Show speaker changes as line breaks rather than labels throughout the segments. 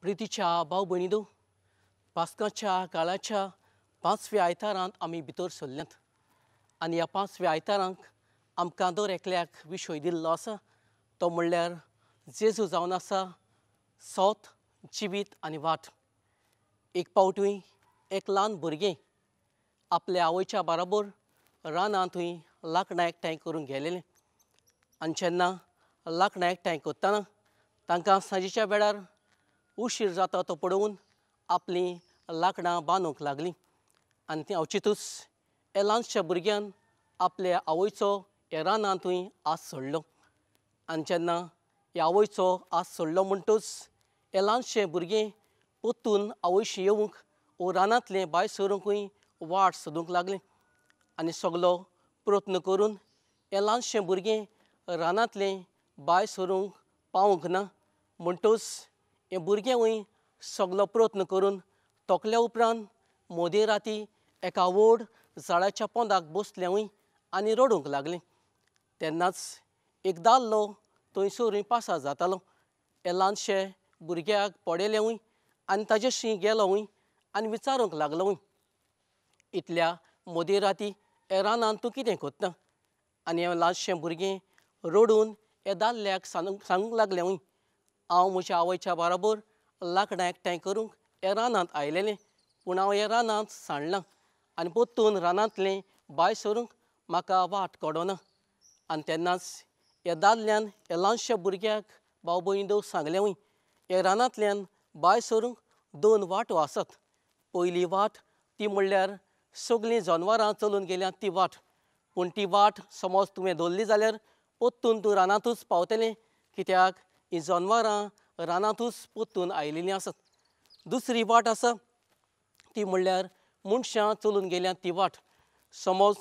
प्रितीच्या भाव भयणींनो, पास्काच्या काळाच्या पांचव्या आयतारांत आमी भितर सरल्यात आनी ह्या पांचव्या आयतारांक आमकां दर एकल्याक विशय दिल्लो आसा तो म्हणल्यार जेजू जावन आसा सोत, जिवीत आनी वाट। एक पावटूय एक ल्हान भुरगें आपल्या आवयच्या बराबर रानांतूय लांकडां एकठांय करूंक गेलेलें आनी जेन्ना लांकडां एकठांय करतना तांकां सांजेच्या वेळार उशीर जाता तो पळोवन आपलीं लांकडां बांदूंक लागलीं आनी ती अवचितूच ह्या ल्हानशा भुरग्यान आपल्या आवयचो ह्या रानांतूय आस सोडलो आनी जेन्ना ह्या आवयचो आस सोडलो म्हणटूच हें ल्हानशें भुरगें परतून आवयशी येवंक वो रानांतलें भायर सरूंकूय वाट सोदूंक लागलें आनी सगलो प्रयत्न करून हें ल्हानशें भुरगें रानांतलें भायर सरूंक पावूंक ना म्हणटूच हें भुरगेंवूय सगलो प्रयत्न करून तोकल्या उपरांत मदीं राती एका व्हड झाडाच्या पोंदाक बसलेंवूय आनी रडूंक लागलें। तेन्नाच एक दादलो थंयसरूय पासार जातालो, हें ल्हानशें भुरग्याक पळयलेंवूय आनी ताजेशी गेलोवूय आनी विचारूंक लागलोवूय, इतल्या मदीं राती हे रानांत तूं कितें करता? आनी हें ल्हानशें भुरगें रडून ह्या दादल्याक सांगूंक लागलेंवूय, हांव म्हज्या आवयच्या बराबर लांकडां एकठांय करूंक ह्या रानांत आयलेलें, पूण हांव ह्या रानांत सांडलां आनी परतून रानांतलें भायर सरूंक म्हाका वाट कळना। आनी तेन्नाच ह्या दादल्यान ह्या ल्हानशा भुरग्याक भाव भयणींनो सांगलेंवूय, ह्या रानांतल्यान भायर सरूंक दोन वाटो आसात। पयली वाट ती म्हणल्यार सगळीं जनवरां चलून गेल्यात ती वाट, पूण ती वाट समज तुवें धरली जाल्यार परतून तूं रानांतूच पावतलें, कित्याक हीं जनवरां रानांतूच परतून आयिल्लीं आसात। दुसरी वाट आसा ती म्हणल्यार मनशां चलून गेल्यात ती वाट, समज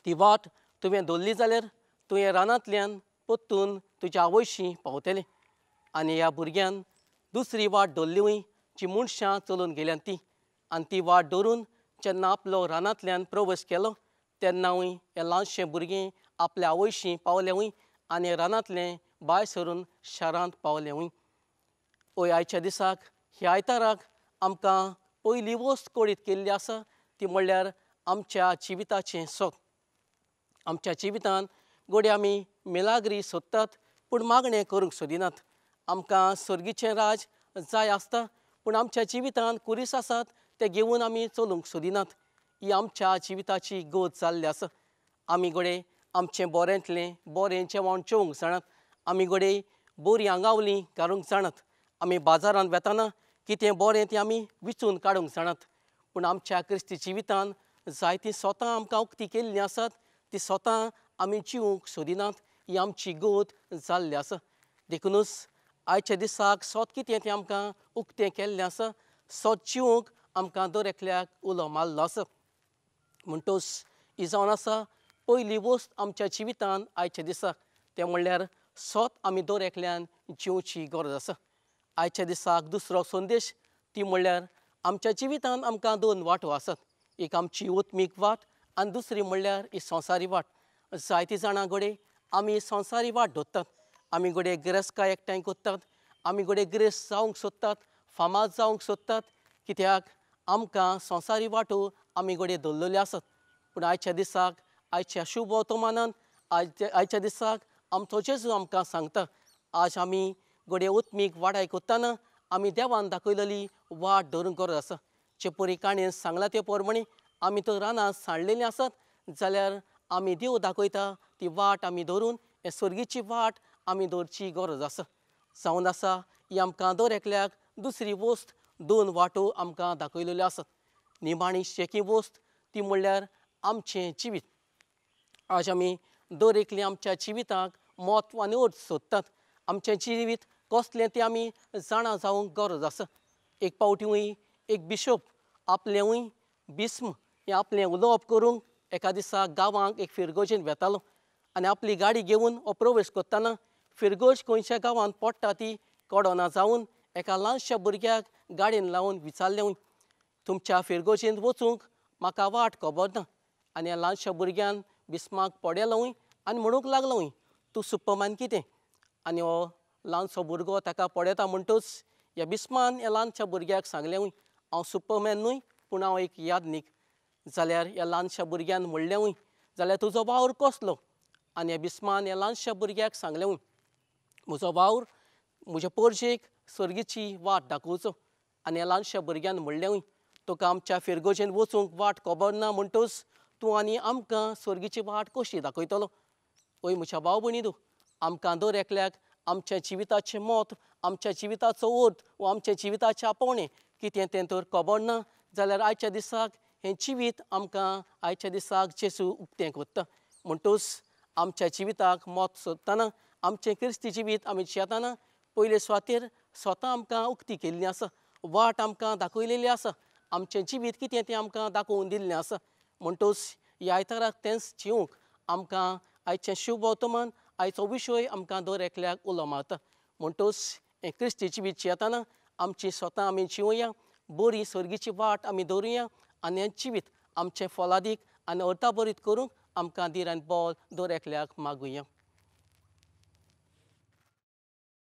ती वाट तुवें धरली जाल्यार तुवें रानांतल्यान परतून तुज्या आवयशी पावतलें। आनी ह्या भुरग्यान दुसरी वाट धरली जी मनशां चलून गेल्यात ती, आनी ती वाट धरून जेन्ना आपलो रानांतल्यान प्रवेश केलो तेन्नावूय हें ल्हानशें भुरगें आपल्या आवयशी पावलेंवूय आनी रानांतलें भायर सरून शारांत पावलेंवूय। हय, आयच्या दिसाक ह्या आयताराक आमकां पयली वस्त कळीत केल्ली आसा ती म्हणल्यार आमच्या जिविताचें सोत। आमच्या जिवितांत घडये आमी मिलाग्री सोदतात पूण मागणें करूंक सोदिनात। आमकां सर्गीचें राज जाय आसता पूण आमच्या जिवितांत कुरीस आसात ते घेवन आमी चलूंक सोदिनात। ही आमच्या जिविताची गत जाल्ली आसा। आमी घडये आमचें बरेंतलें बरें जेवण जेवंक जाणात, आमी घडये बरी आंगावली घालूंक जाणात, आमी बाजारांत वेतना कितें बरें तें आमी विचून काडूंक जाणात, पूण आमच्या क्रिस्ती जिवितांत जायतीं सोतां आमकां उक्ती केल्लीं आसात ती सोतां आमी जिवूंक सोदिनात। ही आमची गत जाल्ली आसा। देखुनूच आयच्या दिसाक सोत कितें तें आमकां उक्तें केल्लें आसा, सोत जिवूंक आमकां दर एकल्याक उलो मारलो आसा। म्हणटूच ही जावन आसा पयली वस्त आमच्या जिवितांत आयच्या दिसाक, तें म्हणल्यार सोत आमी दर एकल्यान जिवची गरज आसा। आयच्या दिसाक दुसरो संदेश ती म्हणल्यार आमच्या जिवितांत आमकां दोन वाटो आसात, एक आमची आत्मीक वाट आनी दुसरी म्हणल्यार ही संवसारी वाट। जायतीं जाणां घडये आमी संवसारी वाट धरतात, आमी घडये गिरेस्तकाय एकठांय करतात, आमी घडये गिरेस्त जावंक सोदतात, फामाद जावंक सोदतात, कित्याक आमकां संवसारी वाटो आमी घडये धरलेल्यो आसात। पूण आयच्या दिसाक आयच्या शुभ वर्तमानान आयच्या दिसाक आमचो जेजू आमकां सांगता, आज आमी घडये आत्मीक वाडाय करतना आमी देवान दाखयलेली वाट धरूंक गरज आसा। जे परी काणयेन सांगलां ते प्रमाणे आमी तर रानांत सांडलेलीं आसात जाल्यार आमी देव दाखयता ती वाट आमी धरून हे सर्गीची वाट आमी धरची गरज आसा। जावन आसा ही आमकां दर एकल्याक दुसरी वस्त दोन वाटो आमकां दाखयलेल्यो आसात। निमाणी शेकी वस्त ती म्हणल्यार आमचें जिवीत। आज आमी दर एकली आमच्या जिविताक म्हत्व आनी अर्थ सोदतात, आमचें जिवीत कसलें तें आमी जाणा जावंक गरज आसा। एक पावटीवूय एक बिशोप आपलेंवूय बिस्म हें आपलें उलोवप करूंक एका दिसा गांवांक एक फिरगोजेन वेतालो आनी आपली गाडी घेवन हो प्रवेश करतना फिरगोज खंयच्या गांवांत पडटा ती कळना जावन एका ल्हानशा भुरग्याक गाडयेन लावन विचारलें, तुमच्या फिरगोजेंत वचूंक म्हाका वाट खबर ना। आनी ह्या ल्हानशा भुरग्यान बिस्माक पळयलोवूय आनी म्हणूंक लागलोवूय, तूं सुपरमॅन कितें? आनी हो ल्हानसो भुरगो ताका पळयता म्हणटूच ह्या बिस्मान ह्या ल्हानशा भुरग्याक सांगलें, हांव सुपरमॅन न्हय पूण हांव एक यादनीक। जाल्यार ह्या ल्हानशा भुरग्यान म्हणलें, जाल्यार तुजो वावर कसलो? आनी ह्या बिस्मान ह्या ल्हानशा भुरग्याक सांगलें, म्हजो वावर म्हज्या पोरजेक सर्गीची वाट दाखोवचो। आनी ह्या ल्हानशा भुरग्यान म्हणलें, तुका आमच्या फिरगोजेन वचूंक वाट खबर ना म्हणटच तूं आनी आमकां सर्गीची वाट कशी दाखयतलो? ओय म्हज्या भाव भयणींनो, आमकां दर एकल्याक आमच्या जिविताचें मत, आमच्या जिविताचो अर्थ वा आमच्या जिविताचें आपोवणें कितें तें तर खबर ना जाल्यार आयच्या दिसाक हें जिवीत आमकां आयच्या दिसाक जेजू उक्तें करता। म्हणटच आमच्या जिविताक मत सोदतना, आमचें क्रिस्ती जिवीत आमी जियेतना पयले सुवातेर स्वता आमकां उक्ती केल्ली आसा, वाट आमकां दाखयलेली आसा, आमचें जिवीत कितें तें आमकां दाखोवन दिल्लें आसा। म्हणटच ह्या आयताराक तेंच जिवंक आमकां आयचें शुभ वर्तमान, आयचो विशय आमकां दर एकल्याक उलो मारता। म्हणटच हें क्रिस्ती जिवीत जियेतना आमची स्वता आमी जिवया, बरी सर्गीची वाट आमी दवरुया आनी हें जिवीत आमचें फलादीक आनी अर्थाभरीत करूंक आमकां धीर आनी बळ दर एकल्याक मागुया।